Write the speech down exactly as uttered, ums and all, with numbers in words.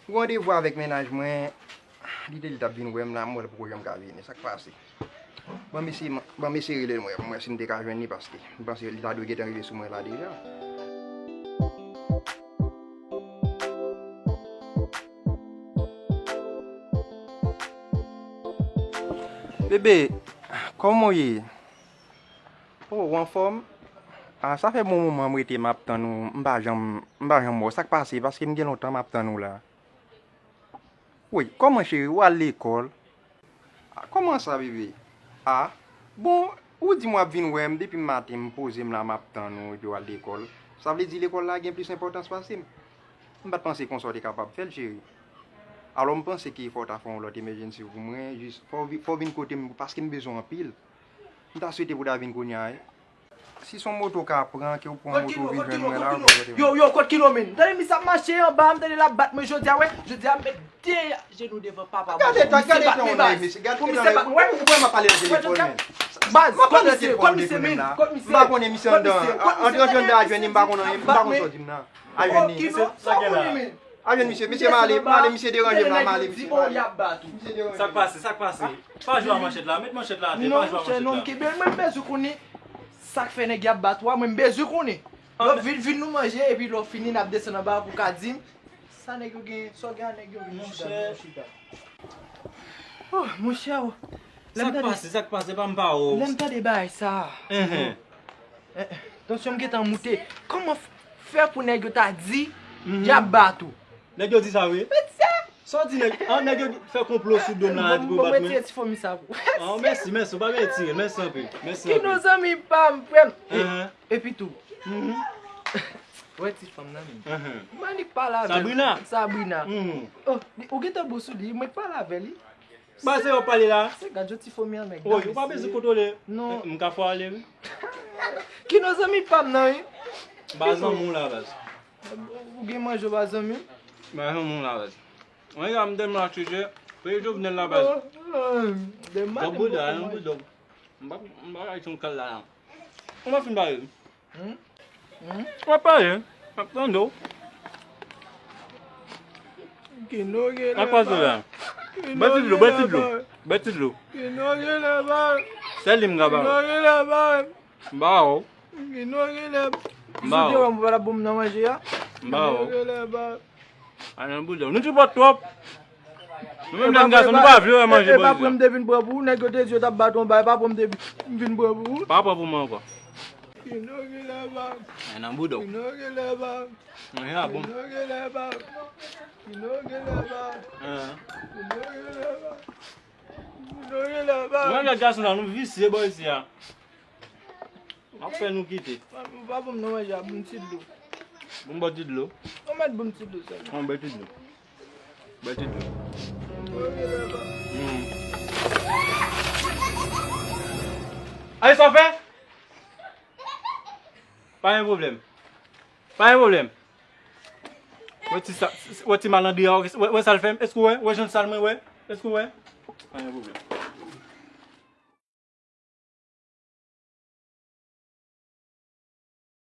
Pou randevou avèk mennaj mwen, li te di l t ap vin wè m la, m wè l poko janm ka vini. Sa k pase? Ban m eseye, ban m eseye rele l, m wè, m wè si m te ka jwenn li, paske m panse li ta dwe gentan rive sou mwen la deja. Bebe, kòman w ye? Oh, ou anfòm? Ah, sa fè bon moman m rete m ap tann ou, m pa janm, m pa janm wè w. Sa k pase? Paske m gen lontan m ap tann ou la. Wi, kòman cheri, ou al lekòl? Ah, kòman sa, bebe? Ah, bon, ou di m w ap vin wè m depi maten, m poze m la, m ap tann ou, epi w al lekòl. Sa vle di lekòl la gen plis enpòtans pase m? M pa t panse konsa w te kapab fè l, cheri. Alò, m panse ke fò w ta fè yon lòt emergency pou mwen, jis fò w vi-, fò w vin kote m, paske m bezwen w anpil. M ta swete pou w ta vin kounye a, wi. Si se yon moto w ka pran, ke w pran moto w vin jwenn mwen la, ou vin kote mwen. Yo, yo, kot Kino, men? M tande misye ap mache anba, m tande l ap bat mwen jodi a, wè. Jodi a, m met de jenou devan papa mwen. Gade tan, gade tan w nèg, mesye. Gade tan w nèg. Ou kwè m ap pale nan telefòn, men? Baz, kot misye, kot misye, men? Kot misye. M pa konnen misye anndan. Antre anndan a jwenn li, m pa konn anyen, m pa konn sa w di m nan. A jwenn li. Sa gen la? A jwenn misye, misye m ale, m ale, misye deranje m la, m ale, misye m ale. Misye deranje m. Sa k pase, sa k pase? Pa jwe a manchèt la, met manchèt la atè, pa jwe a manchèt la. Non, monchè, non, m kenbe l, mwen m bezwen konnen sa k fè nèg y ap bat ou a, mwen m bezwen konnen. Lè w vin, vin nou manje, epi lè w fini, n ap desann anba pou w ka di m sa nèg yo gen, sa w gen a nèg yo, vin nou chita, vin nou chita. Oh, monchè, oh. Sa k pase, sa k pase, pa m pa wè w. Lè m tande bagay sa. Enhen. Eh, eh, tansyon m gentan moute. Kòman f-, fè pou nèg yo ta di y ap bat ou? Nèg yo di sa vre? Sa w di nèg, an, nèg yo fè konplo sou do m la, di pou bat mwen. Bon, bon, bon, retire ti fomi sa pou. An, mèsi, mèsi, ou pa retire, mèsi anpil, mèsi anpil. Kino zanmi pa m, frè m. E, epi tou. Wè ti fanm nan menm. M annik pale avè l. Sabrina. Sabrina. Oh, ou gentan bo sou li, mwen pale avè li. Baz, se w ap pale la? Se gad yon ti fomi an, nèg. Oy, ou pa bezwen kontwole. Non. M ka fè w ale, wi. Kino zanmi pa m nan, wi. Baz zanmi w la, baz. Ou gen manje, baz zanmi? Baz zanmi w la, baz. Mwen la, m tèlman ap chèche. Peyi Jovenel la, baz. Dòk bouda, yon boudòk. M pa, m pa kay son kal la, la. Ou pa fin pale, wi. Hmm? Hmm? W ap pale, m ap tande w. Kino gen lè. Ak pa sou la. Bwè ti dlo, bwè ti dlo. Bwè ti dlo. Kino gen lè ba. Sèl li m ka ba. Kino gen lè ba. M ba w. Kino gen lè. M ba w. Sou te wè m pa la bon nan manje a. M ba w. Kino gen lè ba. A nan boudon. Nou tripòt twòp. Nou menm jèn gason, nou pa vle wè manje bò isit. E pa premye m te vin pran pou ou, nèg yo te di yo t ap bat ou anba, e pa premye m te vin pran pou ou. Pa pran pou mwen ankò. Kino gen lè ba. A nan boudon. Kino gen lè ba. Mwen a bon. Kino gen lè ba. Kino gen lè ba. Kino gen lè ba. Kino gen lè ba. Mwen jèn gason la, nou visye bò isi a. M ap fè nou kite. Ou pa ban m nan manje a, ban m ti dlo. Ban m bò ti dlo. Ou mèt ban m ti dlo sèlman. An, bwè ti dlo. Bwè ti dlo. Hmm. Ay, sa w fè? Pa gen pwoblèm. Pa gen pwoblèm. Wè ti sa, wè ti malandri a, wè, wè sa l fè m? Èske w wè? Wè jan l sal mwen, wè? Èske w wè? Pa gen pwoblèm.